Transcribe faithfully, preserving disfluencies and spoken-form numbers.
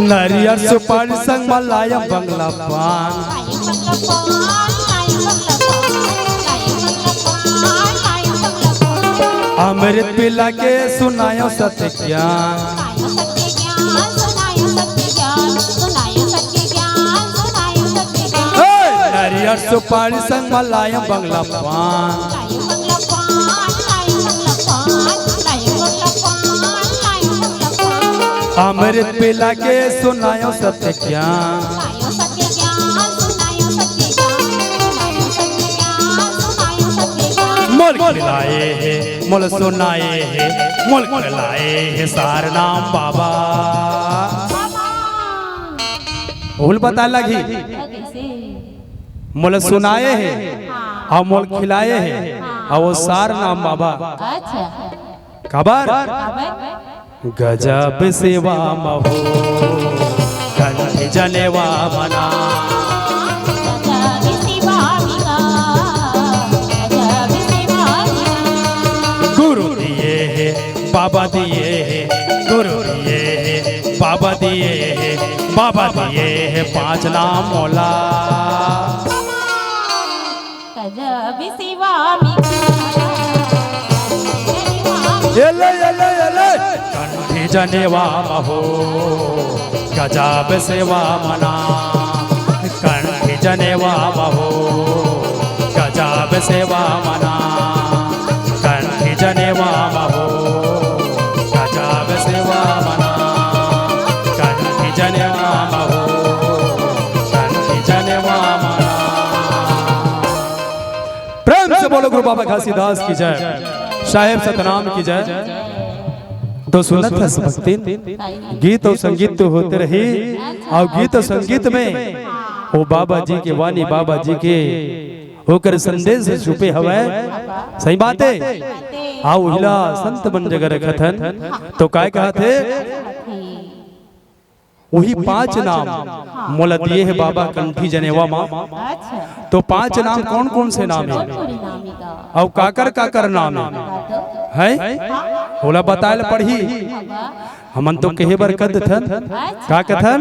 नरियर सुपारी संग म लायम बंगला पान। अमृत पिला के सुनायो सत्य ज्ञान। हे, नरियर सुपारी संग म लायम बंगला पान। अमृत पिला के सुनायो सत्य ज्ञान। मोल खिलाए हे, मोल सुनाए हे, मोल खिलाए हे सारनाम बाबा। भूल बता लगी। मोल सुनाए हे, अउ मोल खिलाए हे, अउ वो सारनाम बाबा। अच्छा। काबर? काबर? गजब सेवा म हो, कंठी जनेवा मना। गजब सेवा मिला, गजब सेवा मिला। गुरु दिए हे, बाबा दिए हे, गुरु दिए हे, बाबा दिए हे, बाबा दिए हे पाँच नाम मोला। गजब सेवा मिला। एले, एले, एले। कंठी जनेवा म हो, गजब सेवा मना। कंठी जनेवा म हो, गजब सेवा मना। कंठी जनेवा म हो, गजब सेवा मना। कंठी जनेवा म हो, कंठी जनेवा मना। प्रेम से बोलो गुरु बाबा घासीदास की जय, साहेब सतनाम की जय। तो सुनत हस भक्तिन, गीत अउ संगीत तो होते रही, अउ गीत अउ संगीत में वो बाबा जी के वाणी, बाबा जी के ओकर संदेश छुपे हवय। सही बात हे। अउ उहिला संत मन जगह रखत हन, तो काय कहत हे? उही पाँच नाम मोला दिए हे बाबा कंठी जनेवा मा। अच्छा। तो पाँच नाम कौन कौन से नाम हे? कौन कौन नाम हे का? अउ काकर काकर नाम हे? बता दो। है? हाँ। ओला बताए ल पड़ही। हाँ। हमन तो कहे बर कद थन। अच्छा। का कथन?